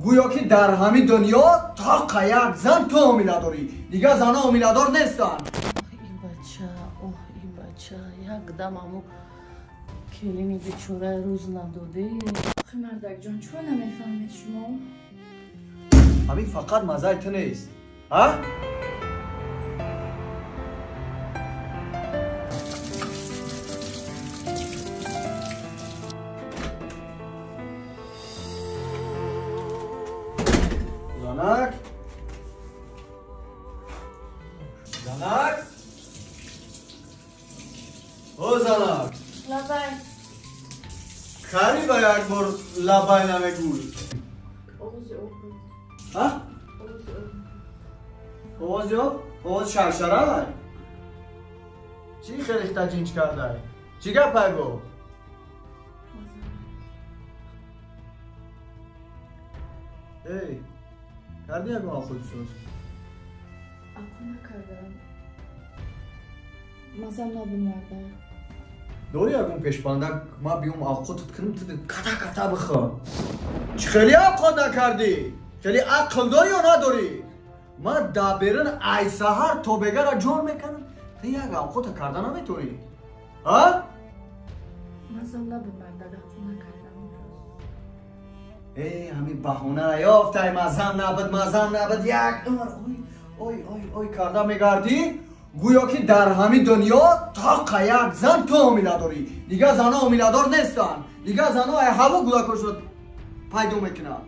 Гӯё ки дар ҳамин дунё тақа як зан ту ҳомиладорӣ, дигар зана ҳомиладор нестанд. Ин бача, оҳ, ин бача, як дам аму келини бечораи рӯз надодӣ. Охи мардакҷон, чӯ намефаҳмед шумо? Ҳамин фақат маззаи ту нест, а? Занак? Занак? О, занак! Лабай! Кари ба як бор лабай намегӯй? Овози об буд. А? Овози об. Овози об? Овози шаршарай? Чӣ хелихта ҷинҷ кардай? Чӣ гапай бо? Эй, кардӣ ягон ахудсоз? Ақл накардам. Мазам набуд, мардак. Дорӣ ягон пешбандак, ма биём авқотат кунам, ту ката ката бихӯр. Чӣ хеле авқот накардӣ? Хеле ақл дорӣ ё надорӣ? Ман дар берун ай саҳар то бегара ҷон мекунам, ту як авқота карда наметавонӣ? А? Мазам набуд, мардак, ақл накардам имрӯз. Эй, ҳамин баҳонара ёфтай, мазам набуд, мазам набуд, як умр ой ой ой ой карда мегардӣ, гӯё ки дар ҳамин дунё тақа як зан ту ҳомиладорӣ, дигар зана ҳомиладор нестанд, дигар зано ай ҳаво гӯдакошро пайдо мекунанд.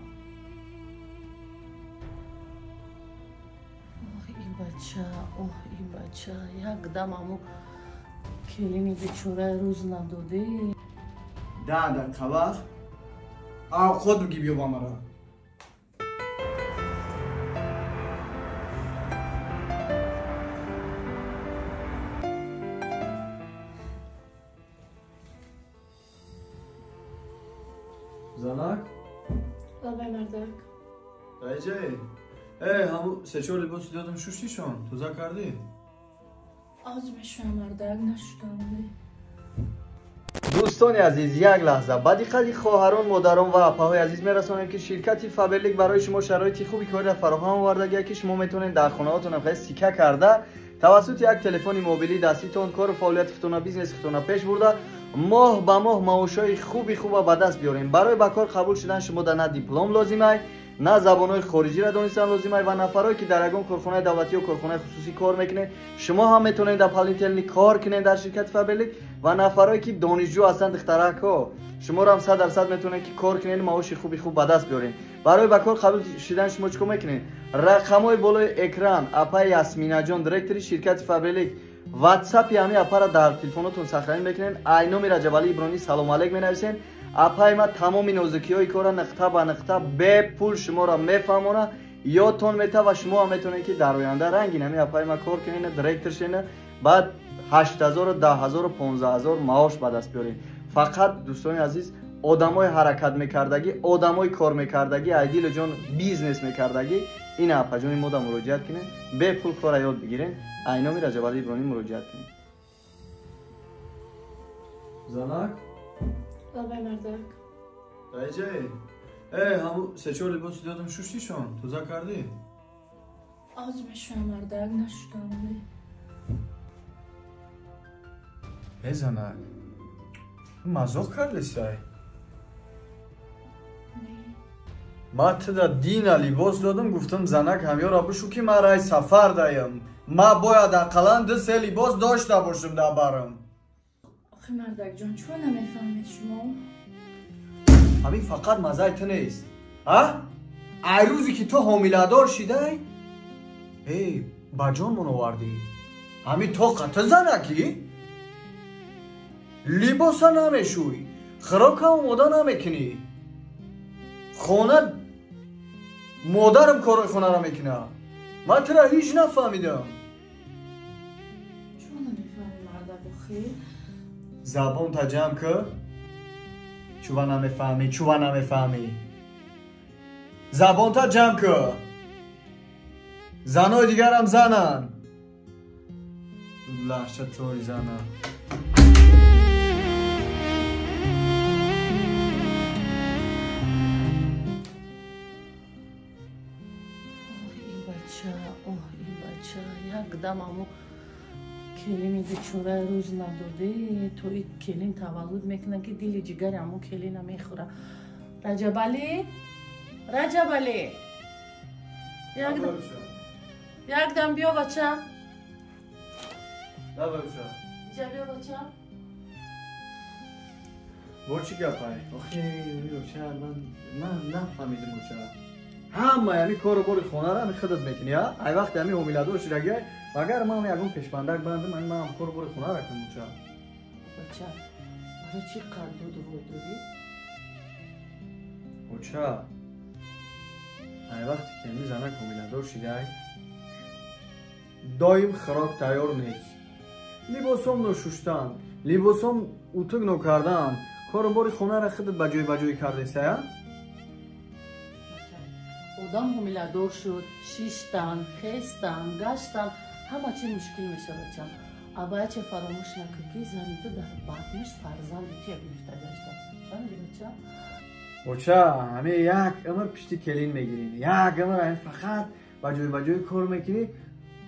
Оҳ, ин бача, оҳ, ин бача, як дам аму келини бечораи рӯз надодӣ. 10 дақиқа вақт, авқот бигӣ биё ба мара. Занак? Лабай, мардак. Даиҷае? Эй, ҳаму се-чор либоси додам, шуштишон? Тоза кардӣ? Оз мешӯям, мардак, нашудам. Дӯстони азиз, як лаҳза ба диққати хоҳарон, модарон ва апаҳои азиз мерасонем, ки ширкати Фаберлик барои шумо шароити хуби кориро фароҳам овардагия, ки шумо метавонед дар хонаҳотон хеле сика карда тавассути як телефони мобилии даститон кору фаъолияти худтона, бизнеси худтона пеш бурда, моҳ ба моҳ маошҳои хуби хуба ба даст биёрем. Барои ба кор қабул шудан шумо да на диплом лозимай, на забонҳои хориҷиро донистан лозимай. Ва нафарое ки дар ягон корхонаи давлатӣ ё корхонаи хусусӣ кор мекунед, шумо ҳам метавонед дополнительный кор кунед дар ширкати Фаберлик. Ва нафарое ки донишҷӯ ҳастанд, духтаракҳо, шуморо ҳам 100% метавонед ки кор кунед, маоши хуби хуб ба даст биёред. Барои ба кор қабул шудан шумо чӣ кор мекунед? Рақамҳои болои экран, апаи Ясминаҷон, директори ширкати Фаберлик, ватсапи ҳамин апара дар телефонотон сохранить мекунед, ай номи Раҷабалӣ Иброҳимӣ салом алейк менависед. Апаи ма тамоми нозукиҳои корра нуқта ба нуқта бепул шуморо мефаҳмона, ёдтон мета ва шумо ҳам метавонед ки дар оянда рангин ҳамин апаи ма кор кунед, директор шена, баъд 8000, 10 000, 15 000 маош ба даст биёред. Фақат, дӯстони азиз, одамои ҳаракат мекардагӣ, одамои кор мекардагӣ, ай дилу ҷон бизнес мекардагӣ, ин апаҷони мода муроҷиат кунед, бепул кора ёд бигиред, ай номи Раҷабалӣ Иброҳимӣ муроҷиат кунед. Занак? Лабай, мардак. Даиҷае? Эй, ҳаму се-чор либоси додам, шуштишон? Тоза кардӣ? Оз мешӯям, мардак, нашудам. Эй, занак, мазоқ кардесай? Ма туда дина либос додам, гуфтам, занак, ҳамёра бишу, ки ман рай сафар даям, ма бояд ақаллан ду-се либос дошта бошам дар барам. Охи мардакҷон, чӯ намефаҳмед шумо? Ҳамин фақат маззаи ту нест, а? Ай рӯзе ки ту ҳомиладор шидай, эй, ба ҷонмон овардӣ. Ҳамин тоқа ту занакӣ либоса намешӯй, хӯрока омода намекунӣ, хона модарам корои хонаро мекунад. Ман тура ҳеҷ нафаҳмидам. Чӯ намефаҳмӣ, мардак, охи? Забонта ҷамъ кӣ. Чува намефаҳмӣ, чува намефаҳмӣ? Забонта ҷамъ кӣ. Занои дигарам зананд. Лаҳша тори зана. бача, оҳ и бача, якдам аму келини бечораи рӯз надоде, то и келин таваллуд мекунад, ки дили ҷигари аму келина мехӯра. Раҷабалӣ, Раҷабалӣ, якдам биё бача. Иҷа биё бача. Бо чӣ гапай? Охи, оча, ман нафаҳмидим оча. Ҳама ами кору бори хонаро ами худат мекунӣ, а? Ай вақте ами ҳомиладор шудагиай, агар ман ягон пешбандак бандам, ами ман кору бори хонаро кунам оча. Бача, барои чӣ қанд доду вой дорӣ? Оча, ай вақте ки ами занак ҳомиладор шудай, доим хӯрок тайёр нест. Либосом ношуштан, либосом утук нокардан, кору бори хонаро худат ба ҷой ба ҷой кардесая? Одам ҳомиладор шуд, шиштан, хестан, гаштан, ҳама чи мушкил меша бачам. Абаяча фаромӯш накун, ки зани ту дар батниш фарзанди туя гирифта гашта. Фаҳмиди бача? Оча, ҳаме як умр пишти келин мегирӣ, як умр ҳаме фақат ба ҷой ба ҷой кор мекунӣ,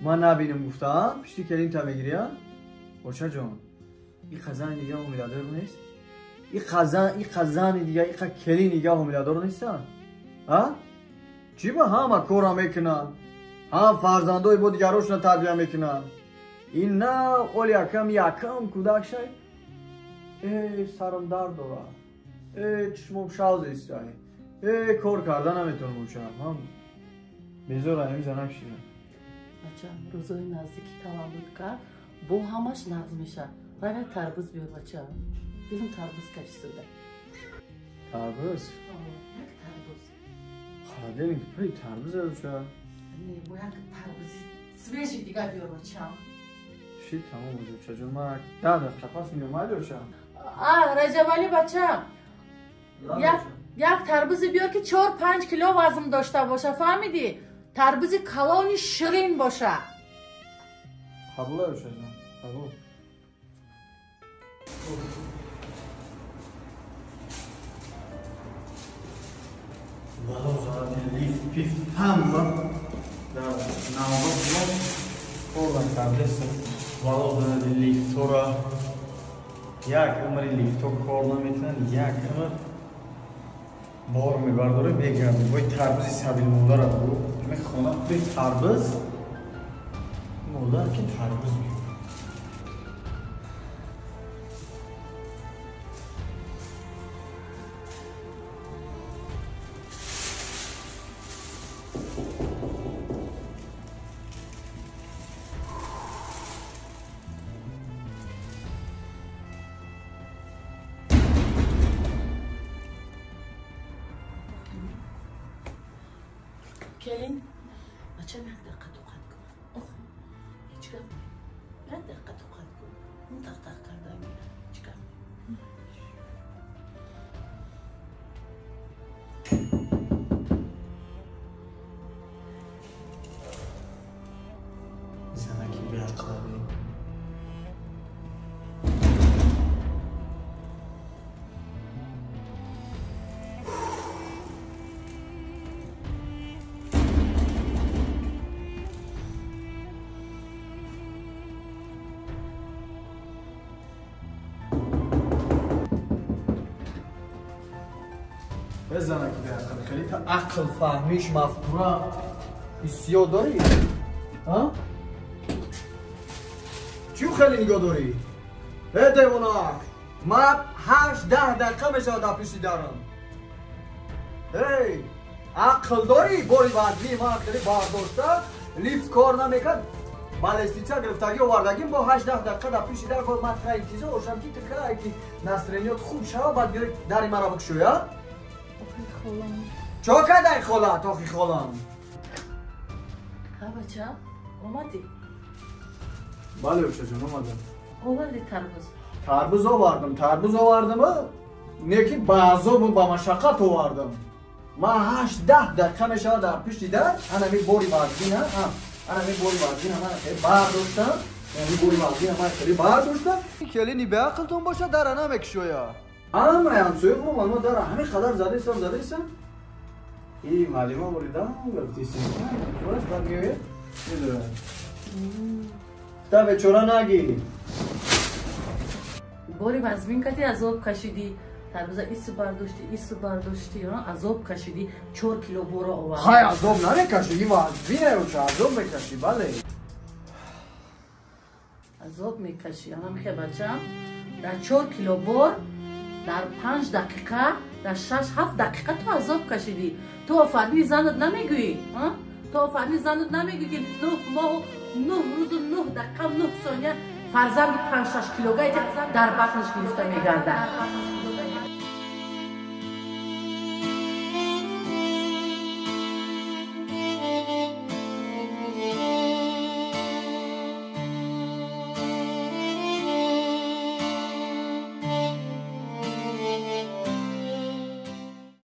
ман набинам гуфта, пишти келинта мегирӣ, а? Оча ҷон, и қазани дига ҳомиладор нест? И қазани дига, и келин дига ҳомиладор нестанд? А? Чӣ ба ҳама кора мекунанд? Ҳам фарзандои бо дигарошона тарбия мекунанд. Ин на оли якам якам кӯдак шай? Э, сарам дард дорад. Э, чишмом шав зистай. Э, кор карда наметавонам оча. Ман безора ҳамин занак шидам. Бача, рӯзои наздики таваллуд кард, бо ҳамаш нағз мешавад. Рава тарбуз биёр бача. Дилам тарбуз кашида. Тарбуз? Як тарбуз. Холодильник пури тарбуз оча. Не, бо як тарбузи свежий дига биёр бача. Ши тамом оча ҷон, ман 10 дақиқа пас меём, майли оча? А, Раҷабалӣ бача. Як тарбузи биёр ки 4-5 кило вазн дошта боша, фаҳмидӣ? Тарбузи калони ширин боша. Қабул оча ҷон, қабул. Вало зарати лифт пифт ҳама дар навбат кор накардест. Вало зарати лифтора як умри лифто кор наметунанд, як умр бор мебардорӣ мегардӣ. Бой тарбузи сабилмодара бу. Ҳамин хона пури тарбуз, модар ки тарбуз мекунад. Келин, бачам як дақиқа тоқат кун. Ох, ҳеҷ гап не. Як дақиқа тоқат кун. Он тақ-тақ карда мера. Ҳеҷ гап не. Занаки беақлаби. Занаки беақл, хеле та ақл фаҳмиш мафкура ҳиссиёт дорӣ? А? Чӣ хеле нигоҳ дорӣ? Э девонак, ман 8-10 дақиқа мешавад дар пишти дарам. Эй, ақл дорӣ? Бори вазни ман хеле бардошта, лифт кор намекард, ба лестница гирифтагӣ овардагим, бо 8-10 дақиқа дар пишти дар ман тра интизор бошам ки ту кай ки настроениёт хуб шава, баъд биёй дари маро бикушоӣ, а? Чо кардай хола, тохи холам? Ҳа бача, омадӣ? Бале очаҷон, омадам. Оварди тарбуз? Тарбуз овардам, тарбуз овардам, не ки ба азобу ба машаққат овардам. Ман 8-10 дақиқа мешавад дар пишти дар, анами бори вазгин, анами бори вазгин, ман хеле бардоштам, ами бори вазгин, ман хеле бардоштам. Келини беақлтон бошад, дара намекушоя. Ҳамаи ҳамсоямо ман дара ҳамин қадар задесам, задесам. И муаллима буридам, гуфти синка, баъд меояд, медурад. Та бечора нагӣ. Бори вазмин кати азоб кашидӣ. Тарбуза ису бардошти, ису бардошти, азоб кашидӣ, 4 кило боро овард. Хай азоб намекашӣ, и вазмине оча азоб мекашӣ, бале. Азоб мекашӣ, ана михе бачам, дар 4 кило бор дар 5 дақиқа, дар 6-7 дақиқа ту азоб кашидӣ. Ту офарини занат намегӯӣ, ту офарини занат намегӯӣ, ки 9 моҳу 9 рӯзу 9 дақиқа 9 сония фарзанди 5-6 килога дар батнаш гирифта мегардад.